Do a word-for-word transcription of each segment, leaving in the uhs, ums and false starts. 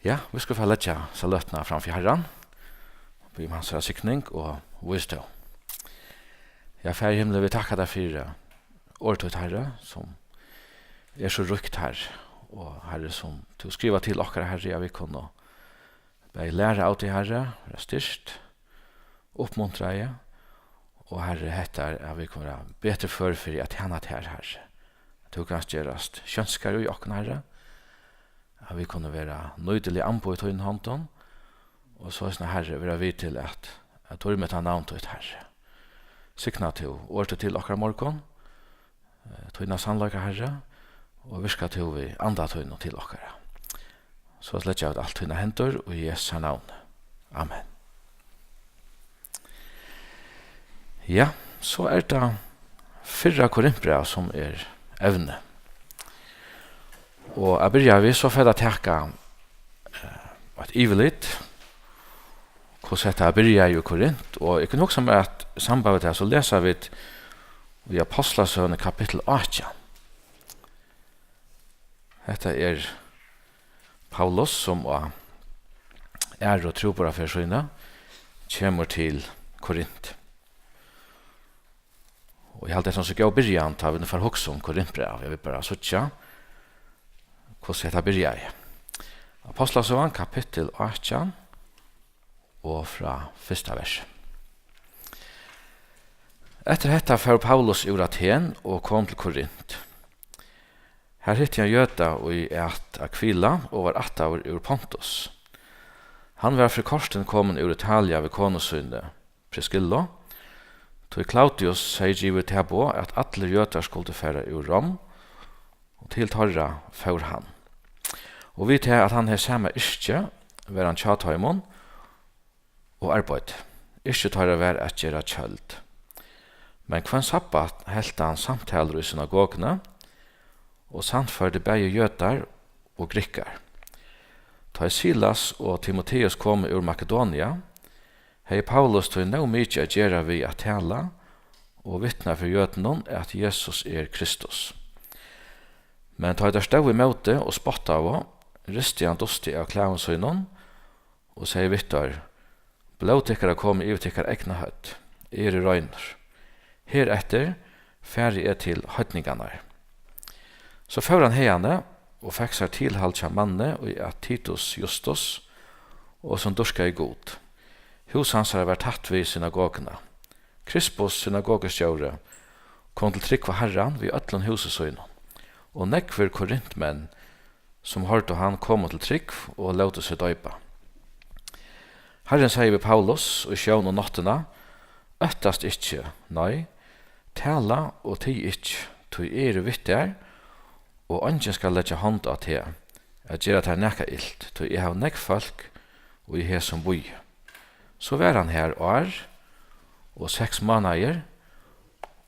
Ja, vit skulu fara at leggja saløtuna fram fyri Harran, og biðja um hansara signing og vísdóm. Ja, Faðir í himli, vit takka tær fyri orð títt, Harri, sum er so ríkt, Harri, og Harri, sum tú skrivar til okkara, Harri, at vit kunnu bæði læra av tí, Harri, vera styrkt, uppmuntraði, og, Harri, hetta er, at vit kunnu vera betur før fyri at tæna tær, Harri. At tú kanst gerast skjónskari í okkum, Harri, at vit kunnu vera nýtilig amboð í tínum hondum, og soleiðis, Harri, vera við til at, at dýrmeta navn títt, Harri. Signa tú orð títt til okkara morgun, eh, tína sannleika, Harri, og virka tú við anda tínum til okkara. So leggja vit alt tínar hendur í Jesu navni. Amen. Ja, so er tað fyrra Korintbræv, sum er evnið. Og at byrja við, so fer at taka, eh, eitt yvirlit, hvussu hetta byrjaði í Korint, og eg kann hugsa mær, at í samband við tað, so lesa vit í Apostlasøguni kapittul átjan. Hetta er Paulus, sum á aðru trúboðarferð síni kemur til Korint. Og eg haldi, hetta er ein so góð byrjan, tá vit nú fara at hugsa um Korintbræv. Eg vil bara síggja, hvussu hetta byrjaði. Apostlasøgan, kapittul átjan, og frá fyrsta versi. Eftir hetta fór Paulus úr Aten og kom til Korint. Har hitti hann jøda, ið æt Akvila og var ættaður úr Pontus. Hann var fyri kortum komin úr Italia við konu síni, Priskillu, tí Klaudius hevði givið tað boð, at allir jødar skuldu fara úr Rom, og til teirra fór hann. Og við tað, at hann hevði sama yrki, var hann hjá teimum og arbeiddi. Yrki teirra var at gera tjøld. Men hvønn sabbat helt hann samtalur í synagoguni og sannførdi bæði jødar og grikkar. Tá ið Silas og Timoteus komu úr Makedonia, hevði Paulus tí nóg mikið at gera við at tala og vitna fyri jødunum, at Jesus er Kristus. Men tá ið teir stóðu ímóti og spottaðu, risti hann dustið av klæðum sínum og segði við teir: Blóð tykkara komi yvir tykkara egna høvd. Eg eri reinur. Hereftir fari eg til heidningarnar. So fór hann haðani og fekk sær tilhald hjá manni, ið æt Titus Justus, og sum dýrkaði Gud. Hús hansara var tætt við synagoguna. Krispus, synagogustjóri, kom til trúgv á Harran við øllum húsi sínum, og nógvir korintmenn, sum hoyrdu hann, komu til trúgv og lótu seg doypa. Harrin segði við Paulus í sjón um náttina: Óttast ikki, nei, tala og tig ikki, tí eg eri við tær, og eingin skal leggja hond á teg, at gera tær nakað ilt, tí eg havi nógv fólk í hesum býi. So var hann har ár og seks mánaðir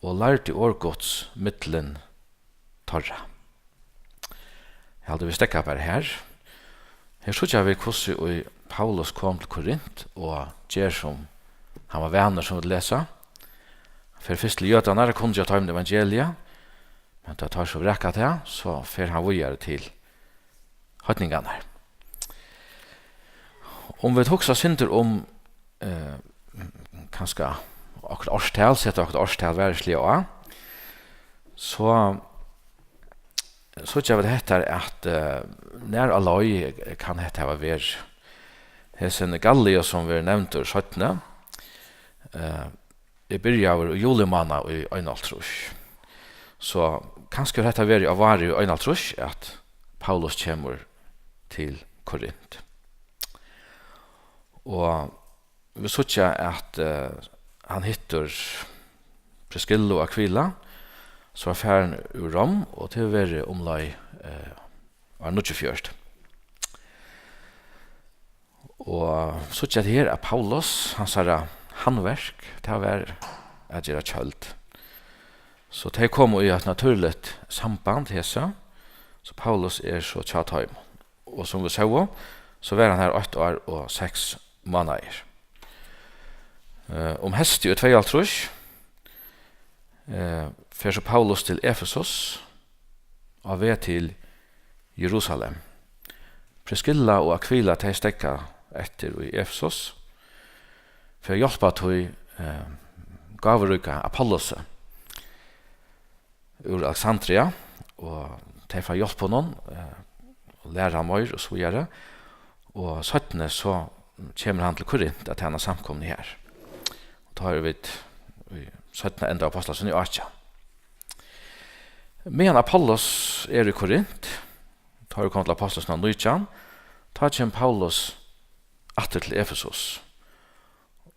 og lærdi orð Guds millum teirra. Eg haldi, vit steðga bara her. Her síggja vit, hvussu ið Paulus kom til Korint og ger, sum hann var vanur, sum vit lesa. Fer fyrst til jødarnar at kunngera teimum evangeliið, men tá teir so vraka tað, so fer hann víðari til heidningarnar. Um vit hugsa eitt sindur um, eh, kanska okkurt árstal, seta okkurt árstal varisliga á, so síggja vit hetta, at, eh, nær á leið kann hetta hava verið. Hesin Gallio, sum verður nevndur seinni, eh, er byrjaður í julimánað í einoghálvtrýss. So kanska hevur hetta verið á vári í einoghálvtrýss, at Paulus kemur til Korint. Og vit síggja, at, eh, hann hittir Priskillu og Akvila, sum var farin úr Rom, og tað hevur verið umleið, eh, ár níggjuogfjøruti. Og síggja, at her er Paulus, hansara handverk, tað var at gera tjøld. So tey komu í eitt natúrligt samband, hesi. So Paulus er so hjá teimum. Og sum vit sóu, so var hann har eitt ár og seks mánaðir. Eh, um heystið í tveyoghálvtrýss, eh, fer so Paulus til Efesus á veg til Jerusalem. Priskilla og Akvila, tey steðga eftir í Efesos fyri at hjálpa tí, eh, gávuríka Apollosi úr Alexandria, og tey fara at hjálpa honum, eh, og læra hann meir og so víðari. Og seinni so kemur hann til Korint at tæna samkomuni har. Og tá eru vit í seinna enda av Ápostlasøguni átjan. Meðan Apollos er í Korint, tá er komið til Ápostlasøguna nítjan, tá kemur Paulus aftur til Efesos.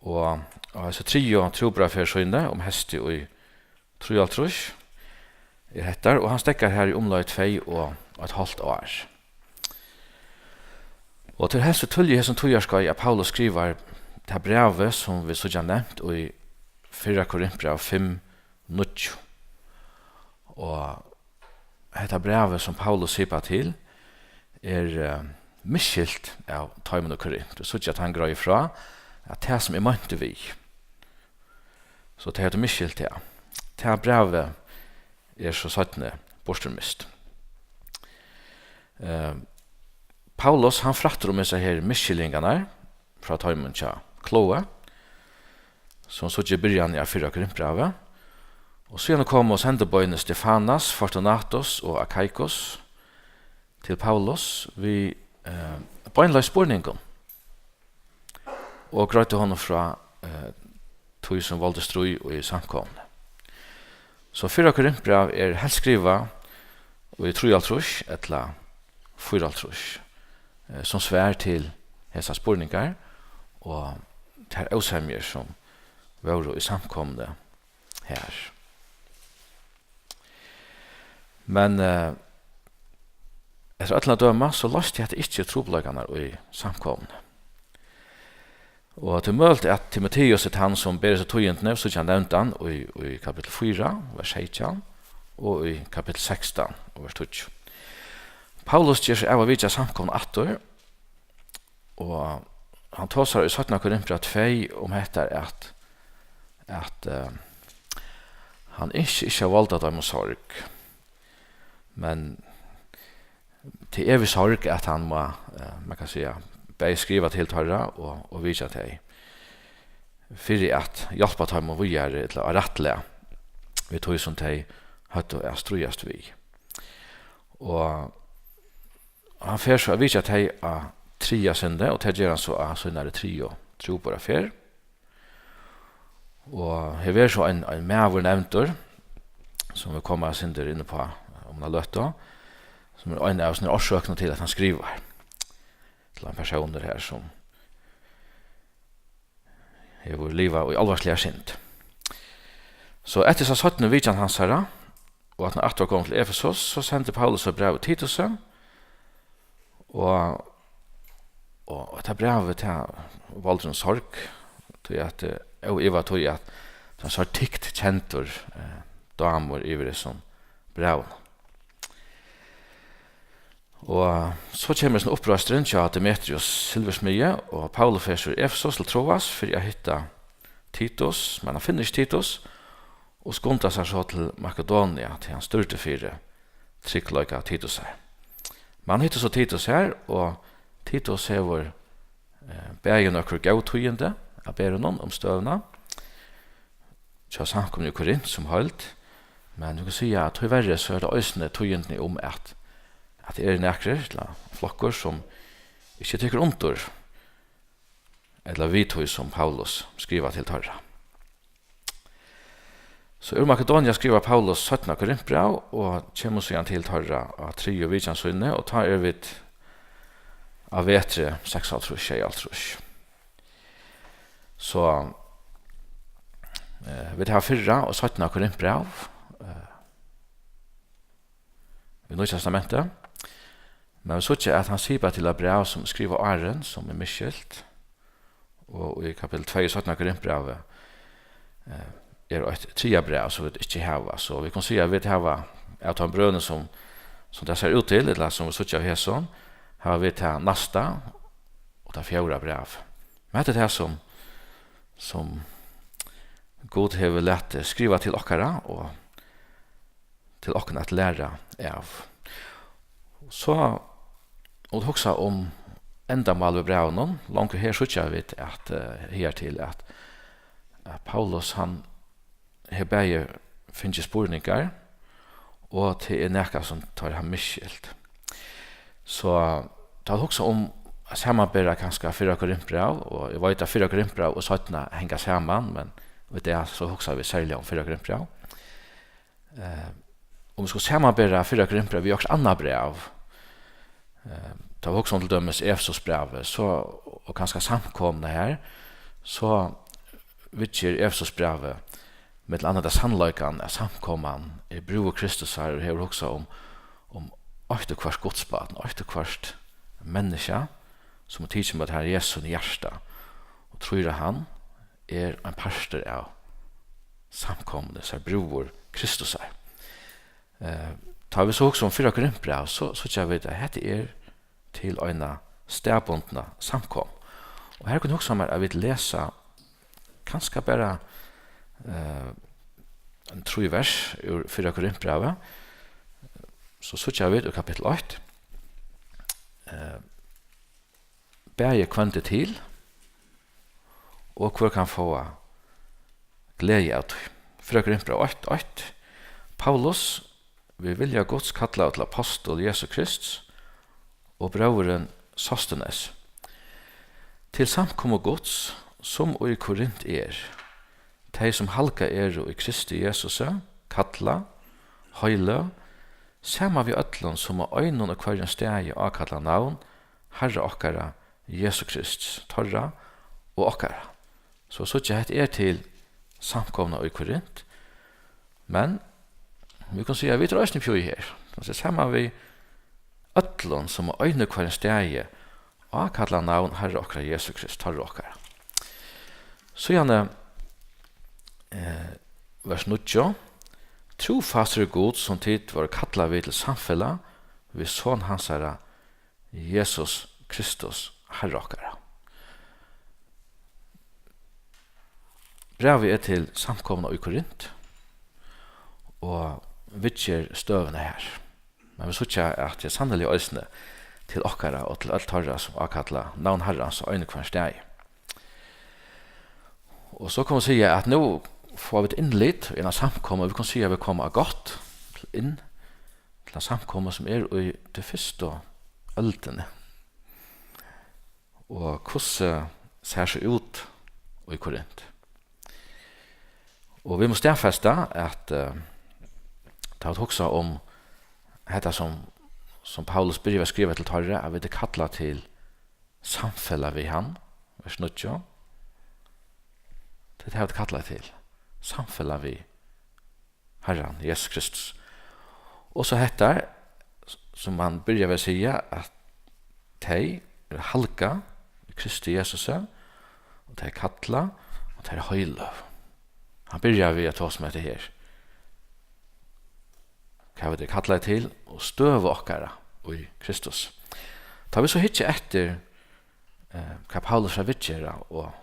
Og á hesi triðju trúboðaferð síni um heystið í trýoghálvtrýss er hetta, og hann steðgar har í umleið tvey og eitt hálvt ár. Og tað er helst tíðliga í hesum tíðarskeiði, at Paulus skrivar tað brævið, sum vit síggja nevnt í fyrra Korintbræv fimm níggju. Og hetta brævið, sum Paulus sipar til, er, eh, misskilt av teimum í Korint. Vit síggja, at hann greiðir frá, at tað, sum eg meinti við, so tey høvdu misskilt tað. Tað brævið er so seinni burturmist. Eh, Paulus, hann frættir um hesar her misskiljingarnar frá teimum hjá Kloe, sum síggja í byrjanini av fyrra Korintbrævi. Og síðani komu sendiboðini Stefanas, Fortunatus og Akaikus til Paulus við, eh, beinleiðis spurningum og greiddu honum frá, eh, tí, sum voldi stríð í samkomuni. So fyrra Korintbræv er helst skrivað í trýoghálvtrýss ella fýraoghálvtrýss, eh, sum svar til hesar spurningar og tær ósemjur, sum vóru í samkomuni har. Men, eh, eftir øllum at døma, so loysti hetta ikki trupulleikarnar í samkomuni. Og tað er møguligt, at Timoteus er tann, sum ber hesi tíðindini, síggja nevndan í, í kapittul fýra, vers seytjan, og í kapittul sekstan, og vers tíggju. Paulus ger seg av at vitja samkomuna aftur, og hann tosar í seinna Korintbræv tvey um hetta, at, at, eh, hann ynskir ikki at volda teimum sorg, men tað er við sorg, at hann má, eh, man kann siga, bæði skriva til teirra og, og vitja tey, fyri at hjálpa teimum víðari ella á rætt lag við tí, sum tey høvdu at stríðast við. Og hann fer so at vitja tey á triðja sinni, og tað ger hann so á sínari triðju trúboðaferð. Og her verður so ein, ein maður nevndur, sum vit koma eitt sindur inn uppá um eina løtu, sum er ein av sínum orsøkum til, at hann skrivar til ein persónur her, sum hevur livað í álvarsligari synd. So eftir hesa seinnu vitjan hansara, og at hann aftur var komin til Efesos, so sendir Paulus eitt bræv við Titusi, og, og hetta brævið, tað voldir honum sorg, tí at, eh, óivað tí, at tað er so tykt kendur, eh, dámur yvir hesum brævinum. Og so kemur hesin uppreisturin hjá Demetrius silvursmiði, og Paulus fer so úr Efesos til Troas fyri at hitta Titus, men hann finnur ikki Titus, og skundar sær so til Makedonia, tí hann stúrdi fyri tryggleika Titusar. Men hann hittir so Titus har, og Titus hevur, eh, bæði nøkur góð tíðindi at bera honum um støðuna hjá samkomuni í Korint sum heild, men vit kunnu siga, at tíverri, so er tað eisini tíðindini um, at, at tað eru nakrir, ella flokkur, sum ikki tekur undir ella við tí, sum Paulus skrivar til teirra. So úr Makedonia skrivar Paulus seinna Korintbræv og kemur síðan til teirra á triðju vitjan síni, og tá eru vit á vetri seksoghálvtrýss, sjeyoghálvtrýss. So, eh, vit hava fyrra og seinna Korintbræv, eh, í Nýggja Testamenti. Men vit síggja, at hann sipar til eitt bræv, sum er skrivað áðrenn, sum er misskilt. Og í kapittul tvey í seinna Korintbrævi, eh, er eitt triðja bræv, sum vit ikki hava. So vit kunnu siga, at vit hava av teimum brøvunum, sum, sum tað sær út til, ella sum vit síggja av hesum, hava vit tað næsta og tað fjórða bræv. Men hetta er tað, sum, sum Gud hevur latið skriva til okkara, og til okkum at læra av. So Og hugsa um endamál við brævinum. Longu her síggja vit, at, eh, higartil, at, at Paulus, hann hevur bæði fingið spurningar, og tað er nakað, sum teir hava misskilt. So, tá vit hugsa um at samanbera kanska fyrra Korintbræv, og eg veit, at fyrra Korintbræv og seinna hanga saman, men í dag so hugsa vit serliga um fyrra Korintbræv. Eh, um vit skulu samanbera fyrra Korintbræv við okkurt annað bræv, eh, tá vit hugsa um til dømis Efesusbrævið, so, og kanska samkomuna har, so viðger Efesusbrævið millum annað tað sannleikan, at samkoman er brúður Kristusar og hevur hugsað um, um eitt og hvørt gudsbarn, eitt og hvørt menniskja, sum er tikið við Harra Jesu sín hjarta og trýr á hann, er ein partur av samkomuni, sær brúður Kristusar. Eh, tá vit so hugsa um fyrra Korintbræv, so, so síggja vit, at hetta er til eina staðbundna samkomu. Og her kundi hugsað mær, at vit lesa kanska bara, eh, ein trý vers úr fyrra Korintbrævi. So síggja vit í kapittul eitt, eh, bæði hvønn tað er til, og hvør kann fáa gleði av tí. Fyrra Korintbræv eitt eitt. Paulus, við vilja Guds kallaður til apostul Jesu Krists, og bróðirin Sostenes, til samkomu Guds, sum í Korint er, tey, sum halgað eru í Kristi Jesusi, kallað, heiløg, saman við øllum, sum á einum og hvørjum staði ákalla navn Harra okkara Jesu Krists, teirra og okkara. So síggja, hetta er til samkomuna í Korint, men vit kunnu siga, at vit eru eisini uppi í her. Tað er saman við øllum, sum á einum og hvørjum staði ákalla navn Harra okkara Jesu Krists, teirra og okkara. Síðani, eh, vers níggju. Trúfastur er Gud, sum tit vóru kallað við til samfelag við Son hansara, Jesus Kristus, Harra okkara. Brævið er til samkomuna í Korint og viðger støðuna har. Men vit síggja, at tað er sanniliga eisini til okkara og til øll teirra, sum ákalla navn Harrans á einum hvørjum staði. Og so kunnu vit siga, at nú fáa vit innlit í eina samkomu, vit kunnu siga, at vit koma á gátt inn til eina samkomu, sum er í tí fyrstu øldini. Og hvussu sær so út í Korint? Og vit mugu staðfesta, at, eh, tá vit hugsa um hetta, sum, sum Paulus byrjar at skriva til teirra, at vit eru kallað til samfelag við hann, vers níggju. Tað er tað, vit eru kallað til, samfelag við Harran Jesus Kristus. Og so hetta, sum hann byrjar við at siga, at tey eru halgað í Kristi Jesusi, og tey kallað, og tey eru heiløg. Hann byrjar við at tosa um hetta her. Hvat vit eru kallaðir til, og støðu okkara í Kristus. Tá vit so hyggja eftir, eh, hvat Paulus er at viðgera, og,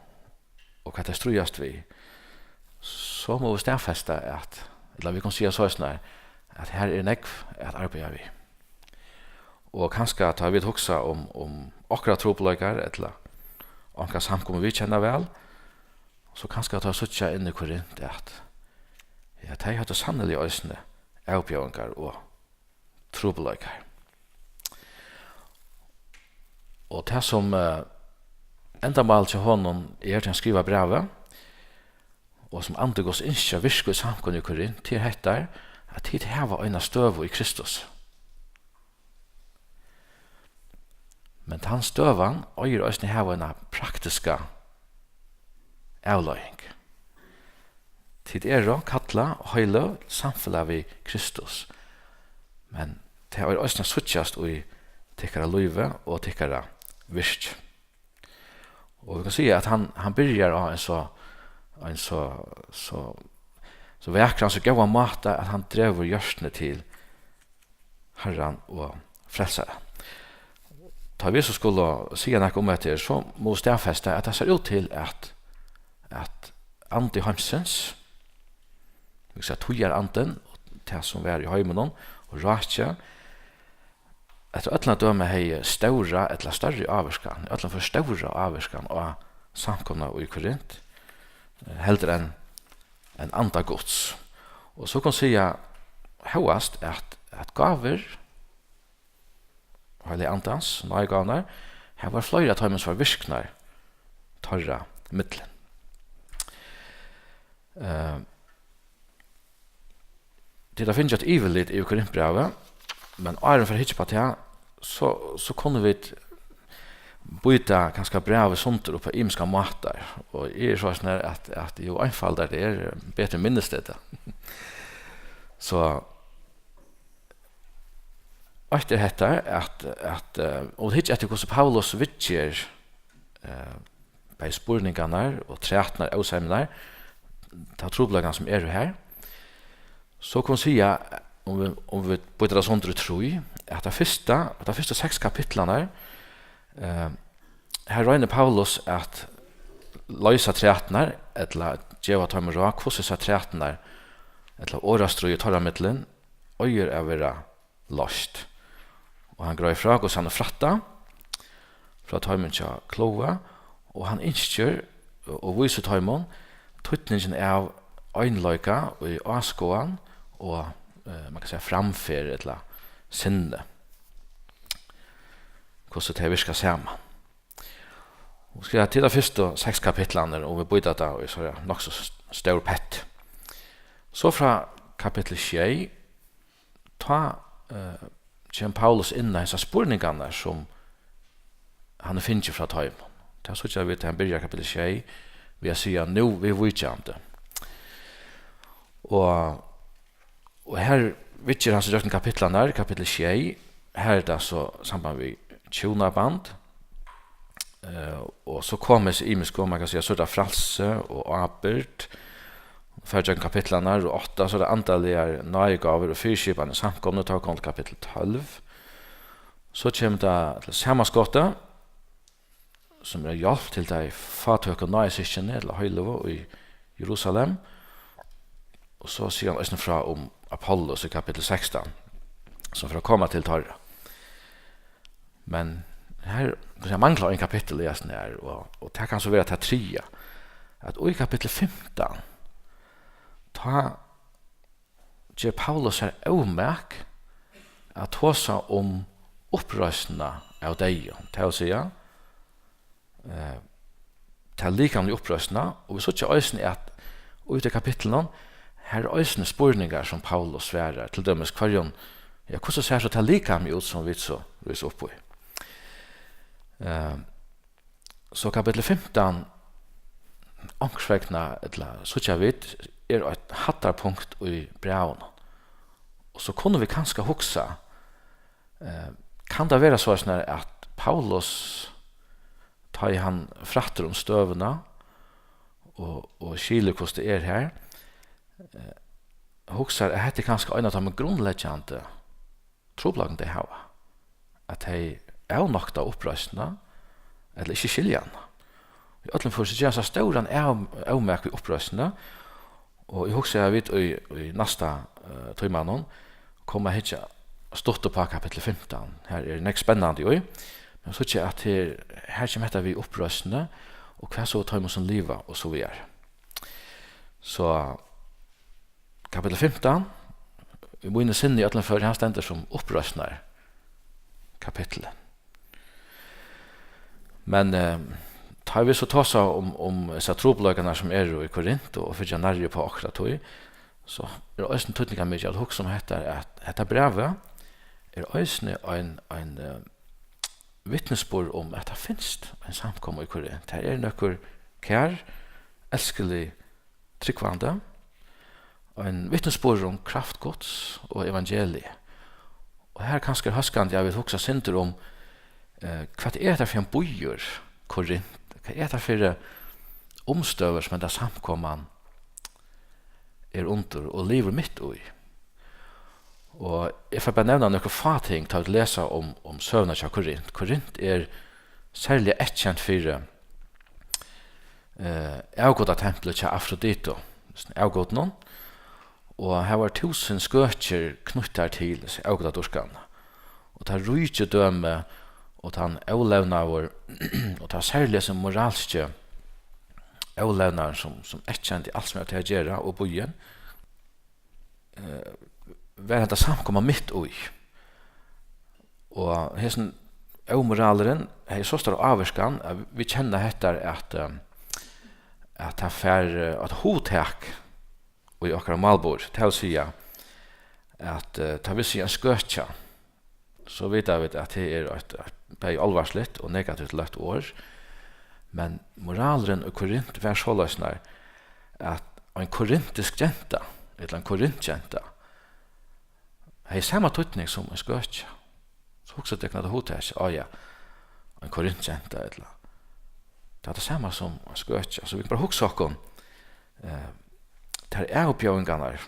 og hvat tey stríðast við, so mugu vit staðfesta, at, ella vit kunnu siga soleiðis nær, at her er nógv at arbeiða við. Og kanska tá vit hugsa um, um okkara trupulleikar, ella onkra samkomu, vit kenna væl, so kanska tá síggja inn í Korint, at, ja, tey høvdu sanniliga eisini avbjóðingar og trupulleikar. Og tað, sum, eh, endamálið hjá honum er, tá hann skrivar brævið, og sum Andi Guds ynskir at virka í samkomuni í Korint, tað er hetta, at tit hava eina støðu í Kristus. Men tann støðan eigur eisini at hava eina praktiska avleiðing. Tit eru kallað heiløg, samfelag við Kristus. Men tað eigur eisini at síggjast í tykkara lívi og tykkara virki. Og vit kunnu siga, at hann, hann byrjar á ein so, ein so, so, so vakran, so góðan máta, at hann dregur hjørtuni til Harran og Frelsaran. Tá vit so skulu siga nakað um hetta her, so mugu vit staðfesta, at tað sær út til, at, at andi heimsins, vit siga, tíðarandin, tað, sum var í heiminum og ráki, eftir øllum at døma hevði stóra ella størri ávirkan, í øllum førum stóra ávirkan á samkomuna í Korint, eh, heldur enn, enn anda Guds. Og so kann siga hóast, at, at gávur Heilaga Andans, náðigávurnar, har var fleiri av teimum, sum var virknar teirra millum. Eh, Tit hava fingið eitt yvirlit yvir Korintbrævið, men áðrenn vit fara at hyggja upp á tað, so, so kunnu vit býta kanska brævið sundur upp á ymiskar mátar, og eg eri soleiðis nær at, at jú einfaldari tað er, betri minnist eg tað. So, eitt er hetta, at, at, eh, og hyggja eftir, hvussu Paulus viðger, eh, bæði spurningarnar og trætnar, ósemjurnar, ta trupulleikan sum eru her. So kann man siga, um vit, um vit býta tað sundur í trý, at tað fyrsta, at tað fyrstu seks kapitlarnar, eh, her roynir Paulus at loysa trætnar, ella geva teimum ráð, hvussu hesar trætnar, ella orðastríð teirra millum, eigur at vera loyst. Og hann greiðir frá, hvussu hann hevur frætt tað frá teimum hjá Kloe, og hann ynskir og vísir teimum týdningin av einleika í áskoðan og, eh, man kann siga, framferð ella sinni. Hvussu tey virka saman. Og skal til tey fyrstu seks kapitlarnar, og vit býta tað í so, ja, nokk so s-, stór pett. So frá kapitli sjey, tá, eh, kemur Paulus inn á hesar spurningarnar, sum hann hevur fingið frá teimum. Tað síggja vit, hann byrjar kapittul sjey við at siga: "Nú viðvíkjandi." Og, og her viðger hann so gjøgnum kapitlarnar, kapittul sjey, her er tað so samband við hjúnaband, Eh, og so koma hesi ymisku, man kann siga, so er tað frælsi og ábyrgd. Fara gjøgnum kapitlarnar, og átta, so er tað andaligar náðigávur og fyriskipan í samkomuni, tá kom til kapittul tólv. So kemur tað til samanskotið, sum er hjálp til tey fátøku náðisystkin, ella heilagu, í Jerusalem. Og so sigur hann eisini frá um Apollos í kapittul sekstan, sum fer at koma til teirra. Men her, hvussu hann manglar ein kapittul í hasum her, og, og tað kann so vera tað triðja, at í kapittul fimtan, tá ger Paulus sær ómak at tosa um uppreisnina av deyðum, tað vil siga, eh, ta likamligu uppreisnina, og vit síggja eisini, at í tí kapitlinum, har eru eisini spurningar, sum Paulus svarar, til dømis hvørjum, ja, hvussu sær so tað likamið út, sum vit so rísa upp í? Eh, so kapittul fimtan, onkursvegna, ella síggja vit, er eitt hæddarpunkt í brævinum. Og so kunnu vit kanska hugsa, Eh, kann tað vera soleiðis, at Paulus, tá ið hann frættir um støðuna og, og skilur, hvussu tað er her, eh, hugsar, at hetta er kanska ein av teimum grundleggjandi trupulleikunum, tey hava, at tey avnokta uppreisnina ella ikki skilja hana. Í øllum førum, so ger hann sær stóran av-, avmak við uppreisnina, og eg hugsi, at vit í, í næsta, eh, tímanum koma at hyggja stutt upp á kapittul fimtan. Her er nógv spennandi í, men síggja, at her, her kemur hetta við uppreisnini, og hvat so teimum, sum liva, og so víðari. So, kapittul fimtan, í mínum sinni í øllum førum, hann stendur sum uppreisnarkapittul. Men, eh, tá vit so tosa um, um hesar trupulleikarnar, sum eru í Korint, og fylgja nærri upp á okkara tíð, so er eisini týdningarmikið at hugsa um hetta, at hetta brævið er eisini ein, ein, eh, vitnisburður um, at tað finst ein samkoma í Korint. Har eru nøkur kær, elskulig trúgvandi, ein vitnisburður um kraft Guds og evangeliið. Og her kanska er hóskandi, at vit hugsa eitt sindur um, eh, hvat er hetta fyri ein býur, Korint? Hvat er hetta fyri umstøður, sum henda samkoman er undir og livir mitt í? Og eg fari bara nevna nøkur fá ting, tá vit lesa um, um søguna hjá Korint. Korint er serliga eyðkent fyri, eh, avgudatemplið hjá Afroditu, avgudinum, og har var túsund skøkir knýttar til avgudadýrkan. og tað ríkidømi og tann ólevnaður og tað serliga sum moralski ólevnaðurin, sum, sum eyðkendi alt, sum hevur við tað at gera, og býin, eh, var henda samkoma mitt í. Og hesin ómoralurin hevði so stóra ávirkan, at vit kenna hetta, at, eh, at tað fær, eh, eitt hugtak í okkara málburð. Tað vil siga, at, eh, tá vit siga ein skøkja, so vita vit, at tað er eitt, eitt bæði álvarsligt og negativt løtt orð. Men moralurin í Korint var soleiðis, at ein korintisk genta, ella ein korintgenta, hevði sama týdning sum ein skøkja. So hugsa tykkum at hugtakið, á ja, ein korintgenta, ella, tað er tað sama sum ein skøkja. So vit bara hugsa okkum, eh, tær avbjóðingarnar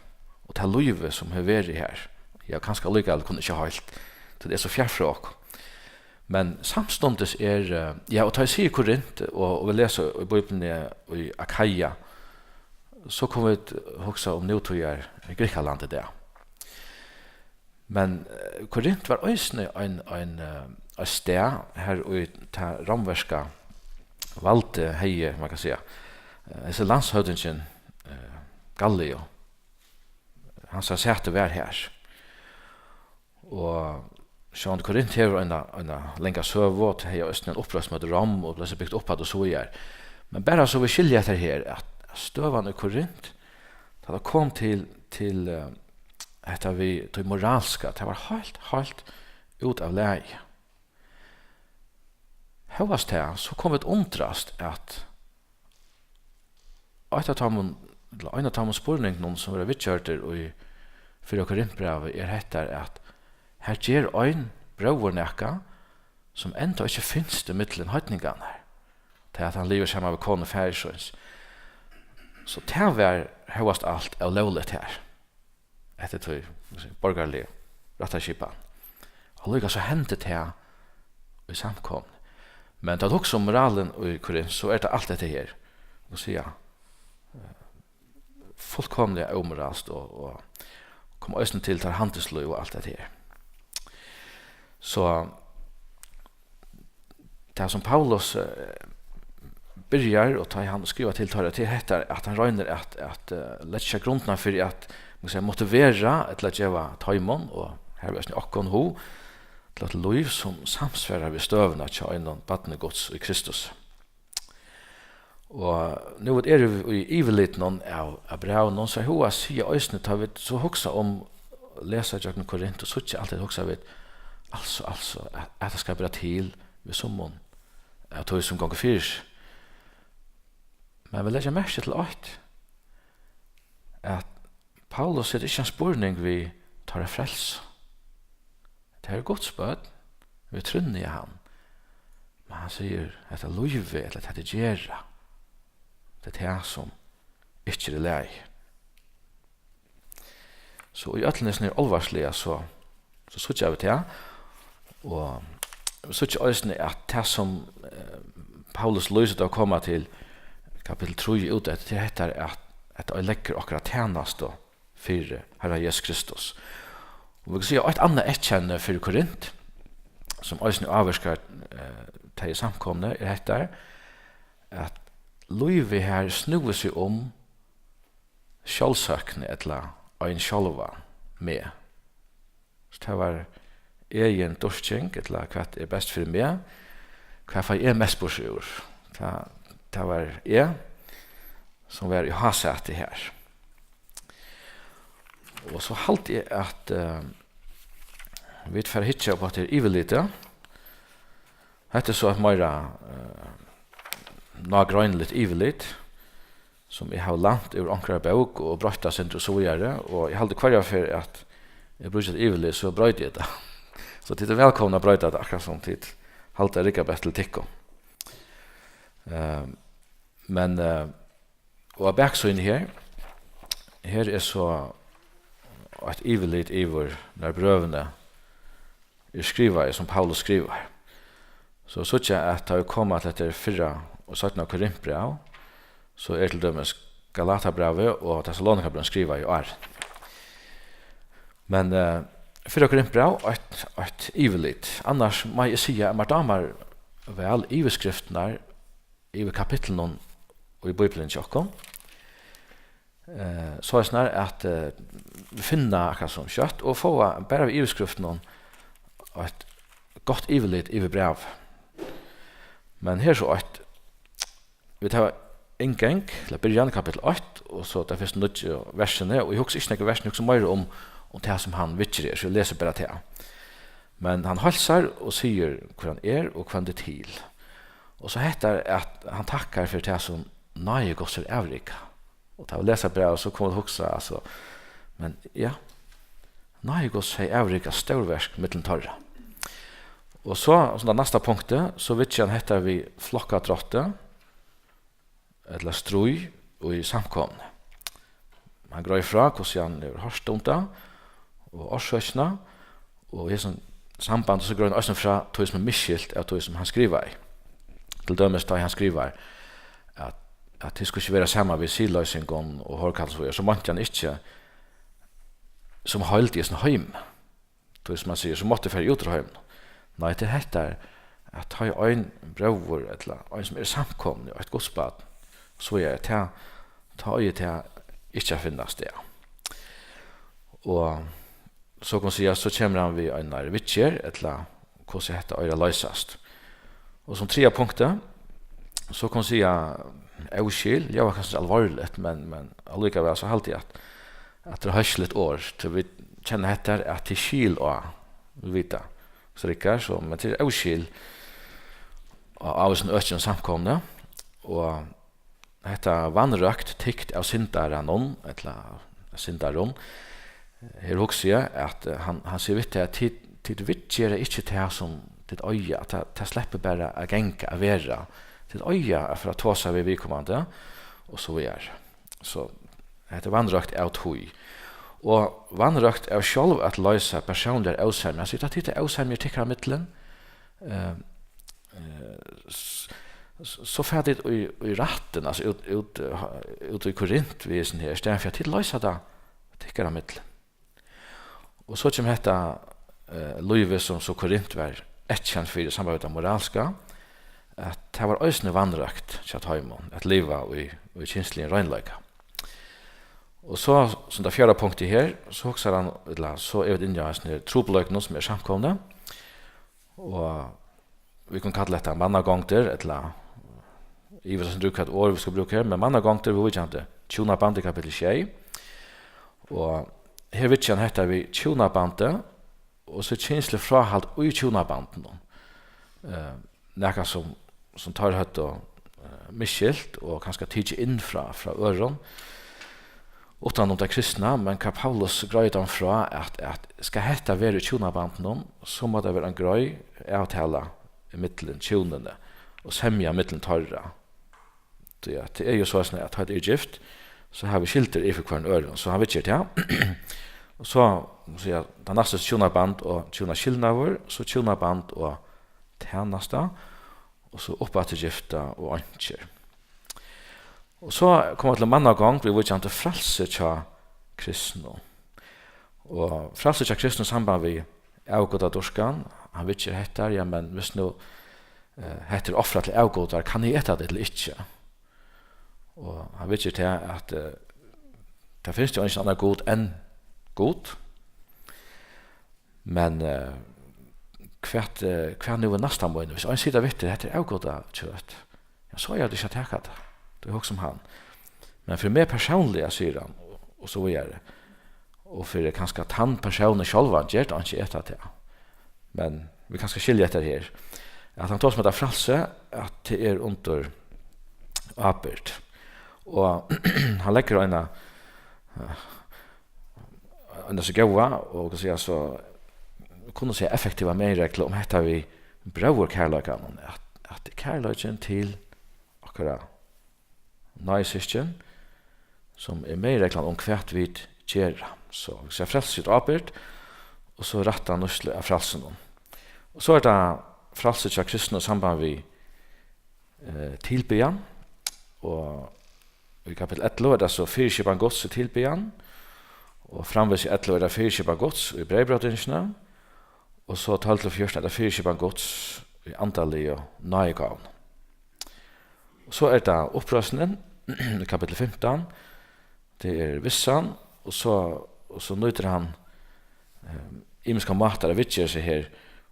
og tað lívið, sum hevur verið her. Ja, kanska allíkavæl kunnu ikki heilt, tí tað er so fjarri frá okkum. Men samstundis er, eh, ja, og tá eg sigi Korint, og, og vit lesa í Bíbliuni í Akaia, so kunnu vit hugsa um nútíðar Grikkaland í dag. Men, eh, Korint var eisini ein, ein, eh, eitt stað, har í tað rómverska valdið hevði, man kann siga, eh, hesin landshøvdingin, eh, Gallio, hansara sæti var her. Og sjálvandi Korint hevur eina, eina langa søgu, og tað hevði eisini ein uppreisn móti Rom, og bleiv so bygt upp aftur og so víðari. Men bara so vit skilja hetta her, at støðan í Korint, tá tað kom til, til, eh, hetta við tí moralska, tað var heilt, heilt út av lagi. Hóast tað, so kunnu vit undrast, at eitt av teimum, ella ein av teimum spurningunum, sum verða viðgjørdir í fyrra Korintbrævi, er hetta, at her ger ein bróðir nakað, sum enntá ikki finst ímillum heidningarnar, tað at hann livir saman við konu faðir síns. So tað var hóast alt ólógligt her, eftir tí, borgarligu rættarskipan. Og líka so hendi tað í samkomuni. Men tá tú hugsar um moralin í Korint, so er tað alt hetta her. Og siga, eh, fullkomiliga ómoralskt og, og kom eisini til teirra handilslív og alt hetta her. So tað, sum Paulus, eh, byrjar, og tá hann skrivar til teirra, til hetta, at hann roynir at, at, eh, leggja grundina fyri at, man skal siga, motivera ella geva teimum, og her við okkum, hug til eitt lív, sum samsvarar við støðuna hjá einum barni Guds í Kristus. Og nú vit eru í yvirlitinum av, av brævinum, so er hug at siga eisini, tá vit so hugsa um, lesa gjøgnum Korint og síggja alt hetta, hugsa vit, altso, altso, at, at tað skal bera til við summum av tí, sum gongur fyri seg. Men vit leggja merki til eitt, at Paulus setir ikki ein spurning við teirra frelsu. Tað eru Guds børn, vit trúnna á hann. Men hann sigur, hetta lívið, ella hetta tit gera, tað er tað, sum ikki er í lagi. So í øllum hesum er álvarsliga, so, so síggja vit tað. Og vit síggja eisini, at tað, sum, eh, Paulus lýsir, tá koma til kapittul trý út eftir, tað er hetta, at, at hann leggur okkara tænastu fyri Harra Jesus Kristus. Og vit kunnu siga, eitt annað eyðkenni fyri Korint, sum eisini ávirkar, eh, tey í samkomuni, er hetta, at lívið her snúði seg um sjálvsøkni ella ein sjálvan, meg. So tað var egin dýrking, ella hvat er best fyri meg? Hvat fái eg mest burtur úr? Tað, tað var eg, sum var í hásæti her. Og so haldi eg, at, eh, vit fara at hyggja upp á hetta her yvirlitið. Hetta er so eitt meira, eh, nágreiniligt yvirlit, sum eg havi lænt úr onkrari bók og broytt tað sindur og so víðari, og eg haldi, hvørja ferð at eg brúki eitt yvirlit, so broyti eg tað. So tit eru vælkomin at broyta tað, akkurát sum tit halda riggar best til tykkum. Eh, men, eh, og á baksíðuni her, her er so eitt yvirlit yvir, nær brøvini eru skrivaði, sum Paulus skrivar. So síggja, at tá vit koma til hetta fyrra og seinna Korintbræv, so er til dømis Galatabrævið og Tessalonikabrævið skrivaði áðrenn. Men, eh, Fyrra Korintbræv, eitt, eitt yvirlit. Annars má eg siga, at mær dámar væl yvirskriftirnar yvir kapitlunum í Bíbliuni hjá okkum. Eh, soleiðis nær at, eh, vit finna akkurát sum skjótt og fáa bara við yvirskriftunum eitt gott yvirlit yvir bræv. Men her er so eitt, vit hava inngang, ella byrjan, kapittul eitt, og so tey fyrstu níggju versini, og eg hugsi ikki nógv versini, eg hugsi meira um, um tað sum hann viðger, so eg lesi bara tað. Men hann heilsar og sigur, hvør hann er og hvønn tað er til. Og so hetta, at hann takkar fyri tað sum náði Guds er avrika. Og tá vit lesa brævið, so kunnu vit hugsa, altso, men ja, náði Guds hevði avrikað stórverk millum teirra. Og so, sum tað næsta punktið, so viðger hann hetta við flokkadrátti, ella stríð í samkomuni. Hann greiðir frá, hvussu hann hevur hoyrt um tað, og orsøkina, og í hesum sambandi so greiðir hann eisini frá tí, sum er misskilt av tí, sum hann skrivaði. Til dømis, tá ið hann skrivar, at, at tað skuldi ikki vera saman við siðloysingum og hórkallum, so, so meinti hann ikki sum heild í hesum heimi. Tí, sum hann sigur, so mátti fara út úr heiminum. Nei, tað er hetta, at tá ið ein bróðir, ella ein, sum er í samkomuni, eitt Guds barn, so er tað, tá eigur tað ikki at finnast stað. Og so kann man siga, so kemur hann við einari viðgerð, ella hvussu hetta eigur at loysast. Og sum triðja punkti, so kann man siga, óskil, ljóðar kanska alvorligt, men, men allíkavæl so haldi eg, at, at tað er heilskiligt orð, tí vit kenna hetta her, at tað er skil á, vit vita, hvussu riggar, so, men tað er óskil á, á hesum øki og samkomuni, og hetta vanrøkt, tykt av syndaranum, ella syndarum, her hugsi eg, at, eh, hann, hann sigur við tey, at tit, tit viðgera ikki tað, sum tit eiga, at tað, tað sleppur bara at ganga, at vera. Tit eiga at fara at tosa við viðkomandi, og so víðari. So, hetta er vanrøkt av tí. Og vanrøkt av sjálv at loysa persónligar ósemjur. Hann sigur, tá tit hava ósemjur tykkara millum, eh, eh, s-, s-, so fara tit í, í rættin, altso út, út, eh, út í Korint við hesum her, í staðin fyri at tit loysa tað tykkara millum. Og so kemur hetta, eh, lívið, sum so Korint var eyðkent fyri, sambært við tað moralska, at tað var eisini vanrøkt hjá teimum at liva í, í kynsligum reinleika. Og so, sum tað fjórða punktið her, so hugsar hann, ella so eru vit inni á hesum her trupulleikunum, sum er í samkomuni, og vit kunnu kalla hetta mannagongdir, ella eg veit ikki, hvat orð vit skulu brúka her, men mannagongdir, viðvíkjandi hjúnaband í kapittul sjey. Og her viðger hann hetta við hjúnabandi, og so kynsligt fráhald í hjúnabandinum. Eh, nakað sum, sum teir høvdu, eh, misskilt og kanska tikið inn frá, frá øðrum, uttan um tað kristna, men hvat Paulus greiðir teimum frá, at, at skal hetta vera í hjúnabandinum, so má tað vera ein greið avtala ímillum hjúnini og semja millum teirra. Tí at tað er jú soleiðis, at tá tað er gift, so hava vit skyldur yvir fyri hvørjum øðrum, so hann viðger tað. Og so, so ja, tað næsta hjúnaband og hjúnaskilnaður, so hjúnaband og tænasta, og so uppaftur gifta og einkjur. Og so koma vit til mannagongd, viðvíkjandi frælsi hjá kristnu. Og frælsi hjá kristnu í samband við avgudadýrkan, hann viðger hetta, ja, men hvis nú, eh, hetta er ofrað til avgudar, kann eg eta tað ella ikki? Og hann viðger tað, at, eh, tað finst jú eingin annar Gud enn Gud. Men, eh, hvat, eh, hvat nú við næsta mín? Hvis ein sigur við teg, hetta er avgudakjøt, ja, so eigur tú ikki at taka tað. Tú hugsa um hann. Men fyri meg persónliga, sigur hann, og, og so víðari. Og fyri kanska tann persónin sjálvan ger tað einki at eta tað. Men vit kanska skilja hetta her. At hann tosar um hetta frælsi, at tað er undir ábyrgd. Og hann leggur eina, eh, eina so góða, og, hvat skal eg siga, so, kunnu siga, effektiva meginreglu um hetta við bróðurkærleikanum, at, at kærleikin til okkara náðisyskin, sum er meginreglan um hvat vit gera. So, vit siga, frælsi og ábyrgd, og so rætta nýtslu av frælsinum. Og so er tað frælsi hjá kristnu í samband við, eh, tilbiðjan, og í kapittul ellivu er tað so fyriskipan Guds í tilbiðjan, Og framvegis í ellivu er tað fyriskipan Guds í breyðbrótingini, og so tólv til fjúrtan er tað fyriskipan Guds í andaligu náðigávunum. Og so er tað uppreisnin í kapitli fimtan, tað er vissan, og so, og so nýtir hann, eh, ymiskar mátar at viðgera seg her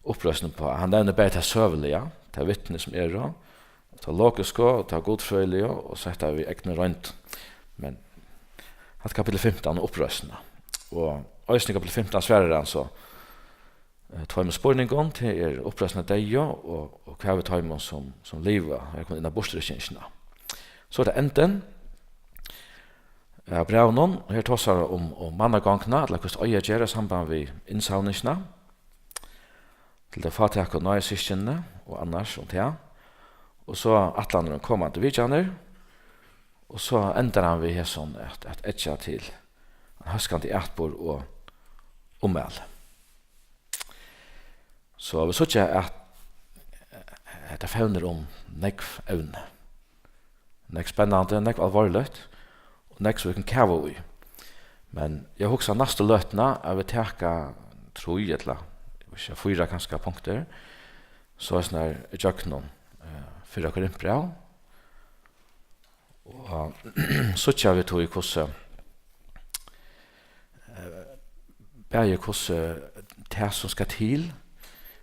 uppreisn uppá. Hann nevnir bæði tað søguliga, tað vitni sum eru, tað logisku, tað gudfrøðiliga, og so hetta við egnum royndum. Men hatta er kapittul fimtan, uppreisnina. Og eisini í kapittul fimtan svarar hann so, eh, tveimum spurningum, tað er uppreisn av deyða og, og hvat við teimum sum, sum liva, her kemur inn á burturrykkingina. So er tað endin av brævinum, og her tosar hann um, um mannagongdina, ella hvussu eiga at gera í samband við innsavningina, til tey fátæku náðisystkinini og annars um tað. Og so ætlanir um komandi vitjanir, og so endar hann við hesum at, at eggja til ein hóskandi atburð og ummæli. So vit síggja, at hetta fevnir um nógv evni. Nógv spennandi, nógv alvorligt, og nógv sum vit kunnu kava í. Men eg hugsi næstu løtuna, at vit taka trý ella, eg veit ikki, fýra kanska punktir, so er snar ígjøgnum, eh, fyrra Korintbræv. Og síggja vit tí, hvussu, eh, bæði hvussu tað, sum skal til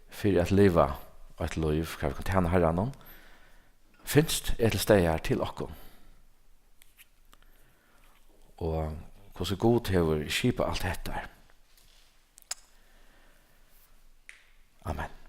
fyri at liva eitt lív, hvar vit kunnu tæna Harranum, finst, er til staðar til okkum. Og hvussu Gud hevur skipað alt hetta. Amen.